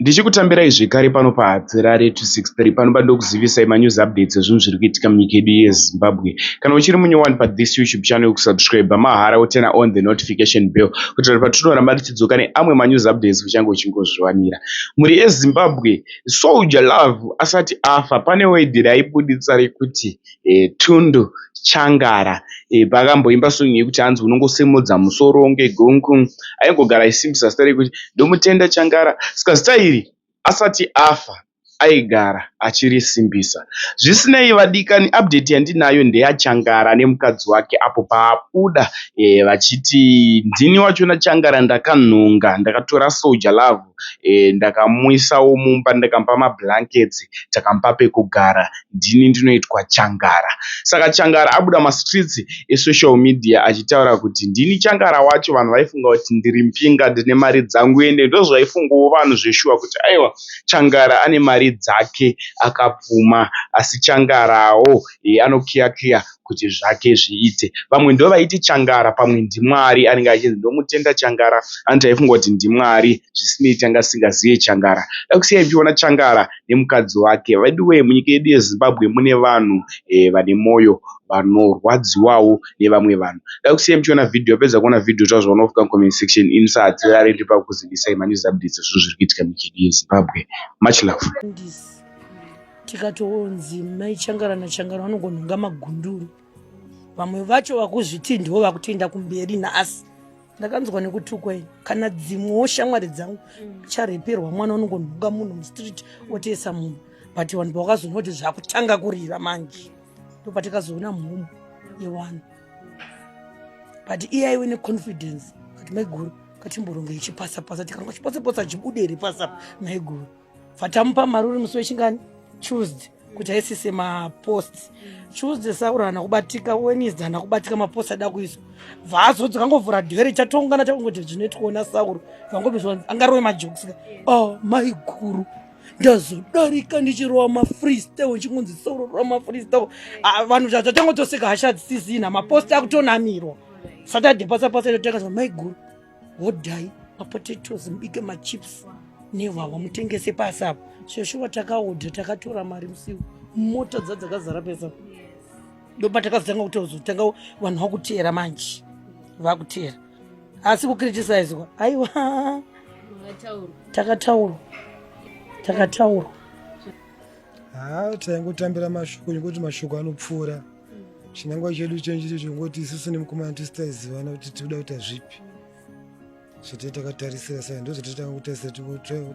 Ndichikutambirai zvekare pano paHatirare 263 pano pandokuzivisai manews updates ezvinhu zviri kuitika munyika yedu yeZimbabwe. Kana uchiri munyowani pathis YouTube channel kusubscribe mahara woturn on the notification bell kuitira kuti patinoramba tichidzoka neamwe manews updates uchange uchingozviwanira. Mhuri yeZimbabwe, Soul Jah Love asati afa pane wedhi raaibuditsa rekuti Tundu Changara paakamboimba song yekuti hanzi unongosimudza musoro kunge gongo aingogara achisimbisa zita rekuti ndomutenda Changara. Saka zita iri asati afa aigara achirisimbisa. Zvisinei vadikani update yandinayo ndeyaChangara nemukadzi wake apo paabuda vachiti ndini wachona Changara ndakanhonga ndakatora Soul Jah Love ndakamuisawo mumba ndikamupa mablankets takamupa pekugara ndini ndinoitwa Changara. Saka Changara abuda mastreets esocial media achitaura kuti ndini Changara wacho vanhu vaifunga kuti ndiri mbinga ndine mari dzangu ende ndozvaifungawo vanhu zveshuwa kuti aiwa Changara ane mari dzake akapfuma asi Changarawo anokiya kiya kuti zvake zviite. Vamwe ndovaiti Changara pamwe ndiMwari anenge achinzi ndomutenda Changara anoti aifunga kuti ndiMwari zvisinei tanga tisingazive Changara. Dakusiyai muchiona Changara nemukadzi wake. Veduwe munyika yedu yeZimbabwe mune vanhu vane moyo vanorwadziwawo nevamwe vanhu. Dakusiyai muchiona vhidhiyo apedza kuona vhidhiyo taura zvaunofunga mucomment section. Ini saHatirare ndiri pakuzivisai manews updates ezvinhu zviri kuitika munyika yedu yeZimbabwe. Much love. Tikatonzi mai Changara naChangara vanongonhonga magunduru, vamwe vacho vakuzviti ndivo vakutoenda kumberi nhasi. Ndakanzwa nekutukwa ini kana dzimwewo shamwari dzangu chareperwa mwana unongonhonga munhu mustreet otoisa mumba, but vanhu pavakazoona kuti zvakutanga kurira manje ndopatikazoona mhomho yevanhu, but iye aive neconfidence kati maiguru katimboronge ichipasapasa tikanga chipasapasa chibude here pasapa maiguru vatamupa mari uri musi wechingani Tuesday kuti aisise mapost. Tuesday Sauro haana kubatika, Wednesday haana kubatika, mapost ada kuiswa bvaazodzoka angovhura dhere chatongana chakungoti zvinoitwawo naSauro vangobiswa angarove majokes. Oh maiguru, ndazodarika ndichirova mafreestyle chingonzi Sauro rova mafreestyle. Ah, vanhu zvatangotoseka hasha dzisisina mapost akutonamirwa. Saturday pasapasa itotenga maiguru hodhai mapotatoes mubike machips nehwahwa mutengese pasi apo. Sveshuwa takaodha takatora mari musiwo mota dzadzakazara pesa ndopatakazotanga kutozotanga vanhu vakuteera manje vakuteera asi kukritisizwa aiwa takataurwa takataurwa. Haa, taingotambira mashoko nekuti mashoko anopfuura. Chinangwa chedu chenchiri chongoti isusu nemukomana tisi taizivana kuti tinoda kuita zvipi zvatee takatarisira, saka ndo zvatatanga kutarisira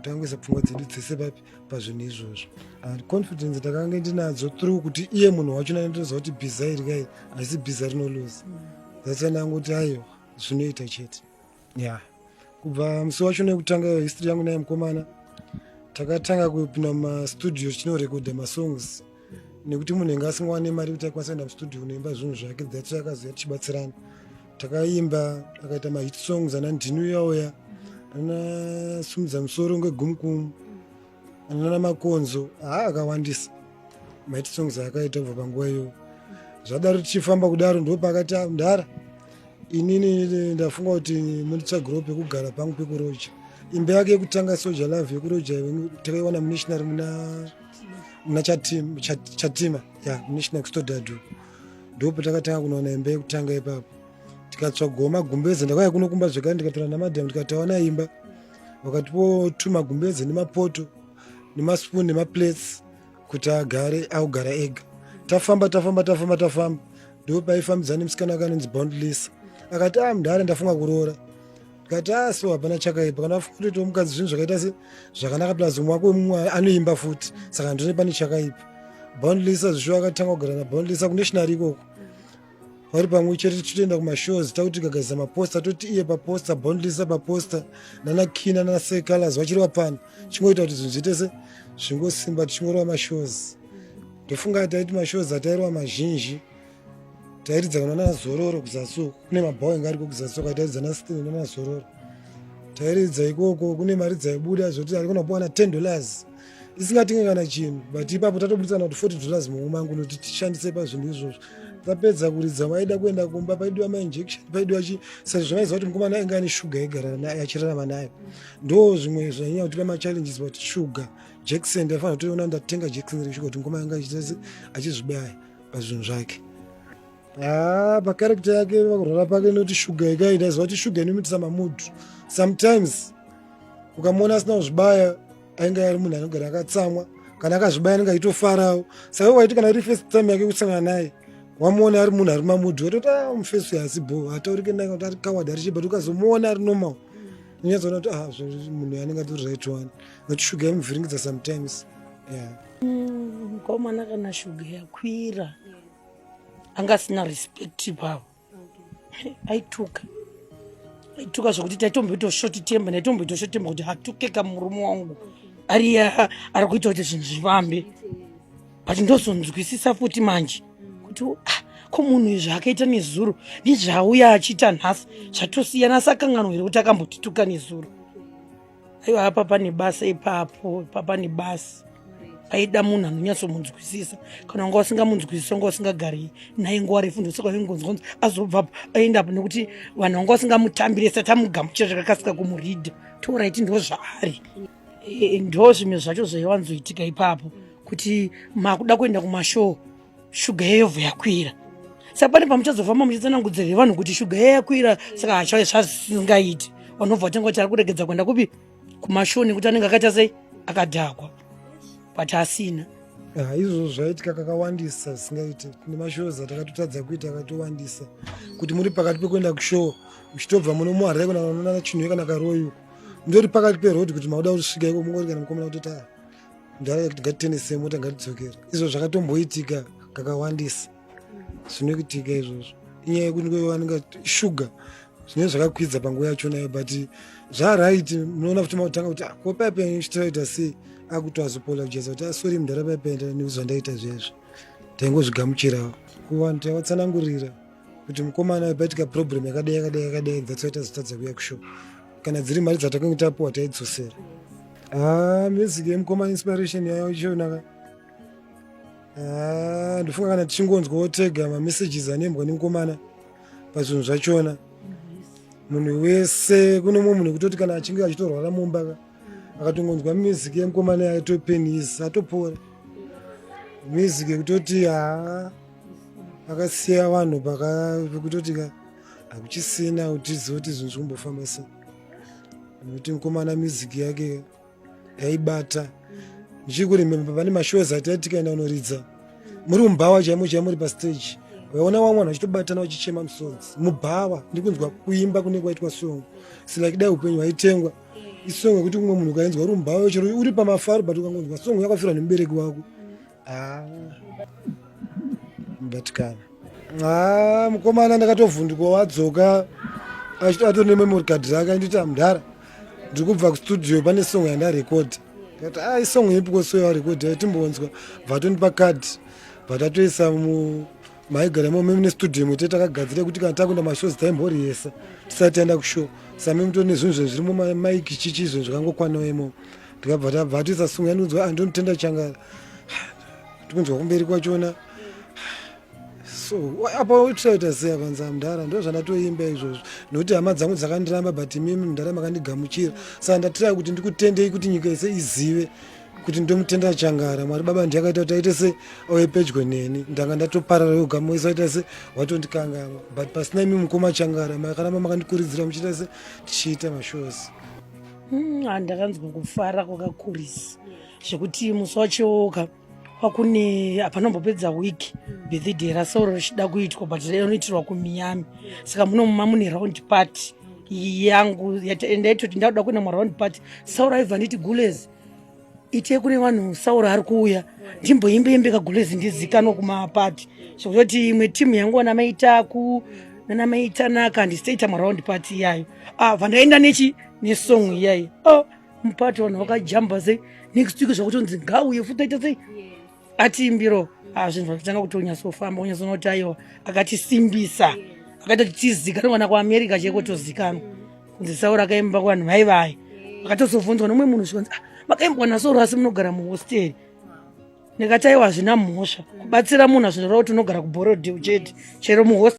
tangoisa pfungwa dzedu dzese papi pazvinhu izvozvo. And confidence takange ndinadzo through kuti iye munhu wacho nandinoziva kuti bhiza iri kai haisi bhiza rinoluza. That's why ndangoti aiwa zvinoita chete. Ya, kubva musi wacho nekutanga history yangu naye mukomana, takatanga kupinda mumastudio tichinorekodha masongs nekuti munhu enge asingawane mari kuti akwanisa kuenda mustudio kunoimba zvinhu zvake. That's why akaziva tichibatsirana, takaimba akaita mahit songs ana Ndini Uyauya, ana Sumudza Musoro Ngegumukumu, anana Makonzo. Haa, akawandisa mahit songs akaita kubva panguva iyoyo. Zvadaro tichifamba kudaro ndopakati ndara inini ndafunga kuti munditsvagirewo pekugara pangu pekuroja. Imba yake yekutanga Soul Jah Love yekuroja takaiwana mumissionary muna Chatima ya munational kustodadu, ndo patakatanga kunowana imba yekutanga ipapo. Tikatsvagawo magumbeze, ndakauya kuno kumba zvekare ndikatora namadhamu ndikati tawana imba, vakatipo tu magumbeze nemapoto nemaspoon nemaplates kuti agare augara ega. Tafamba tafamba tafamba tafamba ndo paifambidzana nemusikana wake anonzi Boundless. Akati a mudhara ndafunga kuroora. Ndikati a so hapana chakaipa kana wafunga kutoitawo mukadzi, zvinhu zvakaita se zvakanaka, plus umwe wako mumwe anoimba futi, saka ndine pane chakaipa. Boundless zvishuwa akatanga kugara naBoundless kunational ikoko vari pamwe chete tichitoenda kumashows, takuti tikagadzisa maposta toti iye paposta, Boundless paposta, nana Kina nana Secolors vachiri vapfana, chingoita kuti zvinhu zviite se zvingosimba tichingorova mashows. Ndofunga taiti mashows atairova mazhinji tairidza kana nazororo kuzasi uku kune mabhawa anga ariko kuzasi uku atairidza nanazororo, tairidza ikoko kune mari dzaibuda zvoti arikona kupiwa na $10 isingatinge kana chinhu, but ipapo tatobudisa kana kuti $40 mumwe mangu nokuti tishandise pazvinhu izvozvo. Tapedza kuridza vaida kuenda kumba, paidiwa mainjection, paidiwa chi, sezvo zvaiziva kuti mukomana ainge ane shuga aigara achirarama nayo. Ndo zvimwe zvainyanya kutipa machallenges, but shuga jackson ndaifanira kutoona ndatenga jackson reshuga kuti mukomana anga achizvibaya pazvinhu zvake. Haa, pacharacter yake, pakurwara pake, nekuti shuga ikai, ndaiziva kuti shuga inomitisa mamudhu. Sometimes ukamuona asina kuzvibaya, ainge ari munhu anogara akatsamwa. Kana akazvibaya, anenge achitofarawo. Saka waiti kana iri first time yake kusangana naye, wamuona ari munhu ari mamudhu, watoti, "Ah, mufesi uyu asi bo hataurike naye," kuti ari coward, ari chii. But ukazomuona ari normal, unyatsoona kuti, ah, munhu anenge atori right one, nokuti shuga imuvhiringidza sometimes, yeah. Mukomana kana shuga yakwira, anga asina respect pavo. Aituka, aituka zvokuti taitomboita short temper. Ndaitomboita short temper kuti hatukeka murume wangu ari ari kuita kuti zvinhu zvifambe. But ndozonzwisisa futi manje kuti, ah, ko munhu izvi akaita nezuro nezvauya achiita nhasi zvatosiyana. Sakanganwa here kuti akambotituka nezuro? Aiwa, apa pane basa ipapo, ipa pane basa. Aida munhu anonyatsomunzwisisa. Kana wanga usingamunzwisisi, wanga usingagari naye nguva refu, ndosaka vaingonzwa kunzi azobvapo aendapo, nekuti vanhu vanga vasingamutambire satamugamuchira zvakakasika kumuridha toraiti ndo zvaari. Ndo zvimwe zvacho zvaiwanzoitika ipapo, kuti makuda kuenda kumashow, shuga yeyobva yakwira. Saka pane pamuchazofamba muchitsanangudzira vanhu kuti shuga ye yakwira, saka hacha zvazisingaiti. Vanobva vatenga kuti ari kuregedza kuenda kupi, kumashow, nekuti anenge akaita sei, akadhakwa, but asina. Ah, izvozvo zvaitika kakawandisa zvisingaiti. Tine mashows atakatotadza kuita akatowandisa, kuti muri pakati pekuenda kushow, muchitobva muno muHarare kana unoona Chinhoyi kana Karoi uko, mutori pakati peroad, kuti mauda kusvika iko, mungori kana mukomana kutoti, "Ah, ndara, ngatitenese mota, ngatidzokere." Izvo zvakatomboitika kakawandisa, zvinoitika izvozvo. Inyaya yekuti vanenge shuga zvinenge zvakakwidza panguva yachonayo, but zvaright. Munoona futi makutanga kuti, "Ah, ko paipe chitoita sei?" Akutoazopologiza kuti, "Asori mudhara, paipe nezvandaita zvezvo." Taingozvigamuchirawo kuvanhu, taivatsanangurira kuti mukomana paitika problem yakadai, yakadai, yakadai, dzatsoita zotadza kuuya kushow. Kana dziri mari dzatakange tapuwa, taidzosera. Ah, music yemukomana, inspiration yayo ichionaka. Ah, ndofunga kana tichingonzwawo tega mamessages anembwa nemukomana pazvinhu zvachona, munhu wese, kune mumwe munhu kutoti kana achinge achitorwara mumba ka, akatongonzwa music yemukomana yaitopenisi, atopora. Music yekutoti haa, akasiya vanhu pekutoti ka hakuchisina kuti tizive kuti zvinhu zvikumbofamba sei, nekuti mukomana music yake yaibata. Ndichikurememba, pane mashows atai tikaenda kunoridza, muri mubhawa chaimo chaimo, muri pastage, waiona vamwe vanhu vachitobatana vachichema musodzi mubhawa, ndikunzwa kuimba kunenge kwaitwa song. It's like dai upenyu hwaitengwa. Isong yekuti umwe munhu ukainzwa uri mubhawa, chero uri pamafaro, but ukangonzwa song yakafirwa nemubereki wako, ah, mubatikana. Ah, mukomana ndakatovhunduka wadzoka atori nememory card rake, anditi, "Mudhara, ndiri kubva kustudio, pane song yandarekodha." Ndikati, "A, isong ipiko so yarekodha? Timbonzwa." Bva tondipa card, bva tatoisa maigara imomo mune studio imwe takagadzira kuti kana takuenda mashows taimboriyesa tisati taenda kushow. Same mutori nezvinhu zvinhu zvirimo, maiki, chichi, zvinhu zvakangokwanawo imomo. Ndikabva tabva atoisa song yandinzwa, "Andonotenda Changara." Tikunzwa kumberi kwachona, so apa uchaita sei apanza, "Mudhara, ndo zvandatoimba izvozvo, nokuti hama dzangu dzakandiramba, but imimi mudhara makandigamuchira. Saka ndatira kuti ndikutendei, kuti nyika yese izive kuti ndomutenda Changara. Mwari baba ndiye akaita kuti aite se auye pedyo neni. Ndanga ndatoparara yoga, moisa aita se watondikangamwa, but pasina imi mukoma Changara, makaramba makandikurudzira muchiita se tichiita mashows." Ndakanzwa kufara kwakakurisa zvekuti musi wachoka kwakune hapanombopedza wiki birthday raSauro richida kuitwa, but rinoitirwa kuMiami. Saka munomuma mune round party yangu. Ndaitoti ndakuda kuenda muround party, Sauro aibva nditi, "Gulezi, itei kune vanhu, Sauro ari kuuya, ndimboimbe imbe kagulezi, ndizikanwa kumapati." Zvekutoti imwe timu yangu, vana maitaku nana maitanaka, handisitoita maround party iyayo. Ah, bva ndaenda nechi nesong iyayi. Oh, mupati vanhu vakajamba sei. Next week zvakutonzi ngauye futi aita sei, atiimbiro. Ah, zvinhu zvakatanga kuti unyatsofamba, unyatsoona kuti aiwa, akatisimbisa, akaita kuti tizikanwe kana kuAmerica chaiko, tozikanwa kunzi Sauro akaimba kuvanhu vaivai. Akatozobvunzwa nomumwe munhu zvikanzi, "Ah, makaimbwa naSauro asi munogara muhosteri." Ndikati aiwa, hazvina mhosva kubatsira munhu, hazvinoreva kuti unogara kuBorrowdale chete, chero muhost.